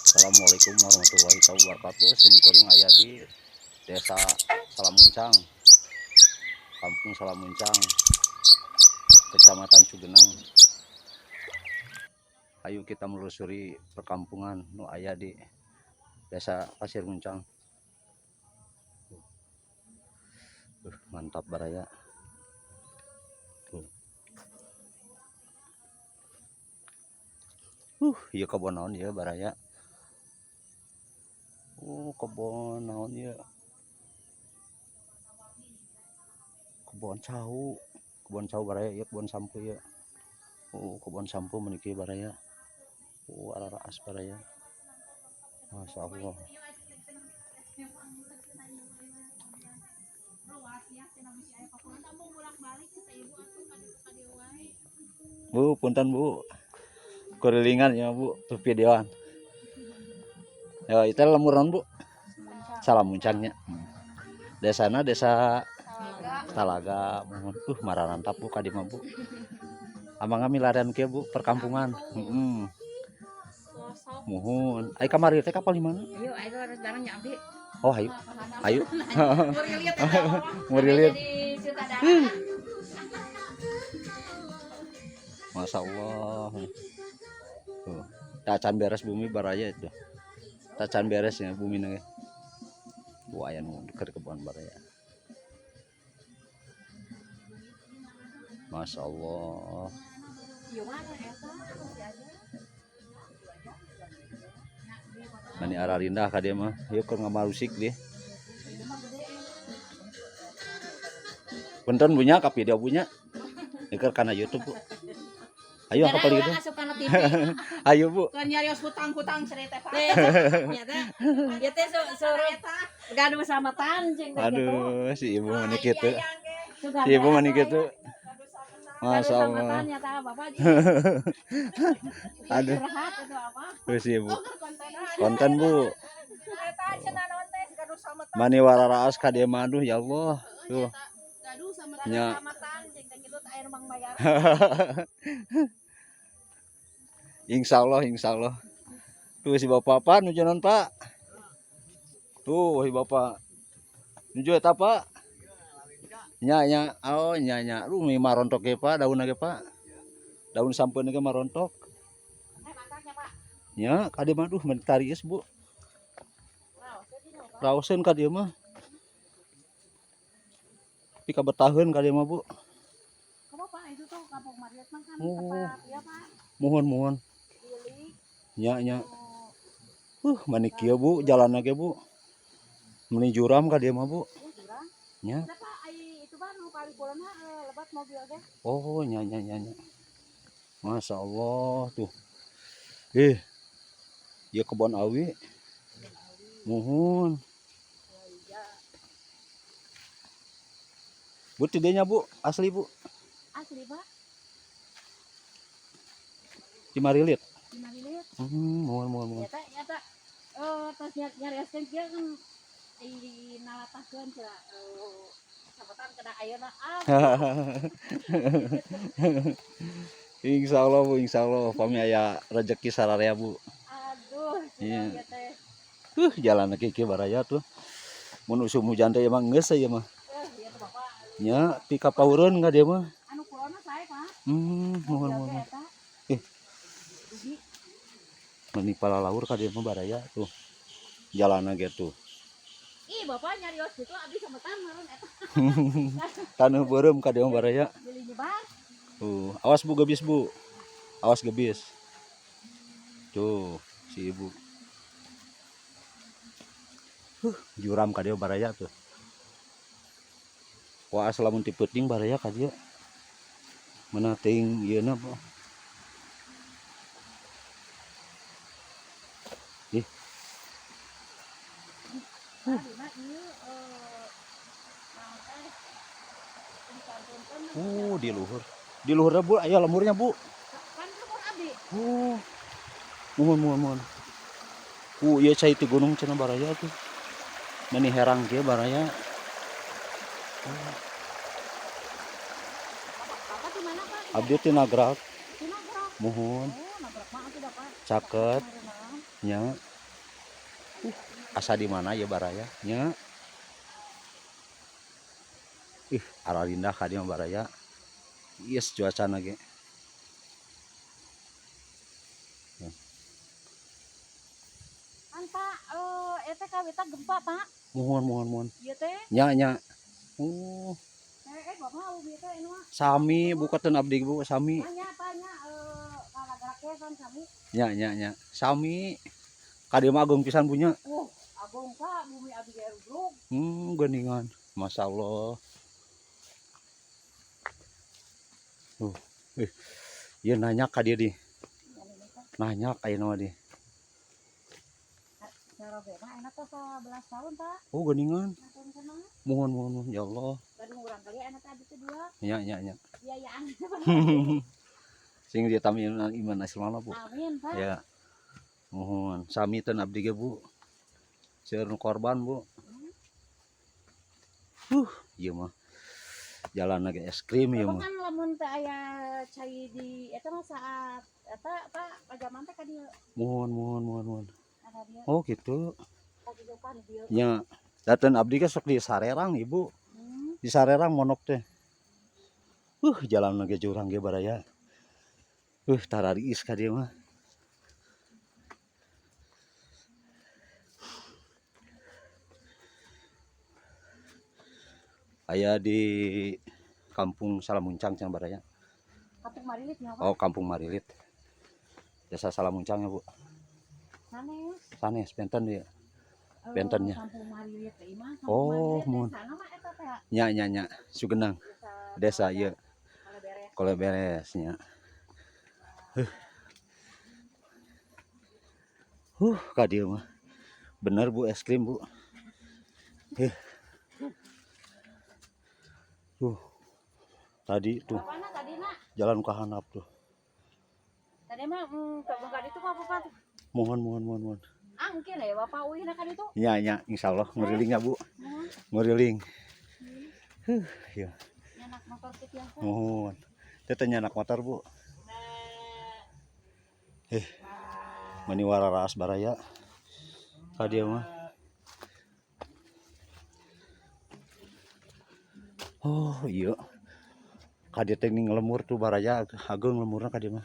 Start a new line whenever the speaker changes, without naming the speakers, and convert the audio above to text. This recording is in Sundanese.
Assalamualaikum warahmatullahi wabarakatuh. Sim kuring aya di Desa Salamuncang, Kampung Salamuncang, Kecamatan Cugenang. Ayo kita menelusuri perkampungan nu aya di Desa Pasir Muncang. Mantap baraya. Tuh. Ieu kebon naon ieu baraya? Oh, kebon naon ieu? Kebon cau. Kebon cau baraya ieu, kebon sampu ieu. Oh, kebon sampu meuni kieu baraya. Oh, araraas baraya. Masya Allah. Bu, punten Bu. Kurilingan ya Bu, tuh videoan. Ya, itu lembur naon Bu? Salamuncangnya. Desana desa Talaga. Muhun. Maranantap Bu ka dieu mah Bu. Amang milarian kieu Bu perkampungan. Heeh. Muhun. Ai kamari teh kapal di mana?
Ayo, ayo harus bareng ya abdi.
Oh, ayo. Ayo.
Murilit eta.
Murilit.
Jadi sutradara.
Masya Allah. Tuh. Tacan beres bumi baraya itu. Tacan beres ya bumi nage. Wah, aya nu keur kebon baraya. Masya Allah.
Ieu mah eta masih aja.
Mani ararindah ka dieu mah. Ieu keur ngamarusik dia. Punten punya ka video punya. Ieu keur kana YouTube Bu. Ayo apa
Karena
gitu?
orang asup kana TV.
Ayo Bu.
Kan nyarios hutang-hutang cerita Pak.
Teh, nya teh. Ieu teh suruh gaduh samatan cing teh gitu.
Aduh, si ibu mani kitu.
Sugan
Si ibu mani kitu.
Gaduh
Masya Allah.
samatan nya tah Bapak.
Aduh.
Curhat itu apa?
Tuh si ibu. Konten Bu.
Eta cenah naon teh gaduh samatan.
Mani wararaas ka dieu mah aduh ya Allah. Tuh.
Gaduh samatan.
Nya.
Samatan cing teh kitu teh air mang bayar.
Insya Allah, insya Allah. Tuh si bapak apa nuju naon Pak? Tuh si bapak. Nuju eta Pak. Nya nya, oh nya nya. Lu mi marontok ge Pak, daun ge Pak. Daun sampeun ge marontok. Nya, ka dieu mah duh men tariis Bu. Raoseun ka dieu mah. Pika betaheun ka dieu mah Bu.
Kamu Pak itu tuh kampung Mariat mah kan
Oh.
tempat ya Pak.
Mohon mohon. Nya nya. Mani kieu Bu, jalanna ge Bu. Meni juram ka dieu mah Bu.
Oh, jurang.
Nya.
Teh Pak ai itu Pak nu paripurna lebat mobil teh.
Oh, nya nya nya nya. Masya Allah tuh. Ya kebon awi. Muhun. Bu tidenya Bu, asli Bu.
Asli Pak,
Di Marilit.
di Marilit.
Muhun muhun muhun.
Ya teh, ya teh. Terus nyarioskeun kieu kan ai nalatahkeun cenah samatan kena ayeuna ah.
Insya Allah Bu, insya Allah pami aya rezeki sararea Bu.
Aduh,
Iya.
cenah ieu teh.
Jalan kieu baraya tuh. Mun usum hujan teh emang geus ieu mah.
Ieu teh Bapak
Nya pika paureun ka dieu mah.
anu kulona sae Pak.
Muhun
Mobil
muhun.
teh eta. Dugi.
Meni palalaur ka dieu mah baraya tuh. Jalanna ge tuh.
Ih, Bapak nyarios gitu abdi sametan meureun eta.
Taneuh beureum ka dieu mah baraya.
Beli nyebar.
Tuh, awas Bu gebis Bu. Awas gebis. Tuh, si ibu. Juram ka dieu baraya tuh. Wah, lamun ti peuting baraya ka dieu. Mana teuing ieuna Bu. Ih.
Tadina ieu naon teh? Dikantunkeun
Di luhur. Di luhurna Bu, aya lemurnya Bu.
Kan lembur abdi.
Oh. Muhun muhun muhun. Ieu cai ti gunung cenah baraya tuh. Meni herang kieu baraya.
Bapak di mana Pak?
Abdi ti Nagrak.
Di Nagrak.
Muhun.
Oh, Nagrak mah atuh Bapak.
Caket. Nya. Asa di mana ya baraya nya? Ih, ararindah ka dieu mah baraya. Yes, cuacana ge.
Kan Pak, eta kawita gempa, Pak.
Mohon mohon mohon.
Ieu teh.
Nya nya. Oh,
Bapak ieu teh anu mah.
Sami bukaten abdi Bu, sami.
Nya Pak nya kalagerak kan sami.
Nya nya nya. Sami. Ka dieu mah ageung pisan punya.
Agung Pak, bumi abdi ge rugrug.
Geuningan. Masya Allah. Tuh, eh, ieu nanya ka dieu di. Nanya ka ieu mah di.
Cara mah enak teh 11 tahun, Pak.
Oh, geuningan.
Nonton sama.
Mohon mohon mohon ya Allah.
Baru urang kali enak abdi teh dua
Nya nya nya.
biayaan.
Sing ditami iman iman Islamna, Bu.
Amin, Pak.
Ya. Mohon sami ten abdi ge, Bu. Seueur nu korban, Bu. Ieu mah jalan ge es krim ieu
Bapak
mah.
kan lamun teh aya cai di eta mah saat eta Pak pajaman teh ka dieu.
Mohon mohon mohon mohon.
Ka dieu.
Oh, gitu.
Ka dieu pan dieu.
Nya, daten abdi ge sok di Sarerang, Ibu. Di Sarerang monok teh. Jalan ge jurang ge baraya. Tarariis ka dieu mah. Aya di Kampung Salamuncang cenah baraya.
Kampung Marilit nya, Pak.
Oh, Kampung Marilit. Desa Salamuncang ya, Bu.
Sanes.
Sanes benten ya. Bentennya.
Kampung Marilit teh mah. Kampung
Oh,
Marilit teh
mun.
sana mah eta teh.
Nya nya nya, Sugenang.
Desa
Desa ieu
Kaleberes.
kalau beresnya. Ka dieu mah. Bener Bu es krim, Bu. Huh. Tuh. Tadi tuh
Bapakna tadi na.
jalan ke handap tuh.
Tadi mah ka ditu mah Bapak tuh.
Mohon mohon mohon mohon.
Ah, mungkin ya Bapak uihna ka ditu.
Nya nya insyaallah nguriling ya, Bu.
Mohon
Nguriling. Ya.
nyanak motor teh biasa.
Mohon. Teh nyanak motor, Bu. Eh. Mani wararaas baraya. Ka dieu mah. Oh, iya. Ka dieu teh ning lemur tuh baraya, ageung lemurna ka dieu mah.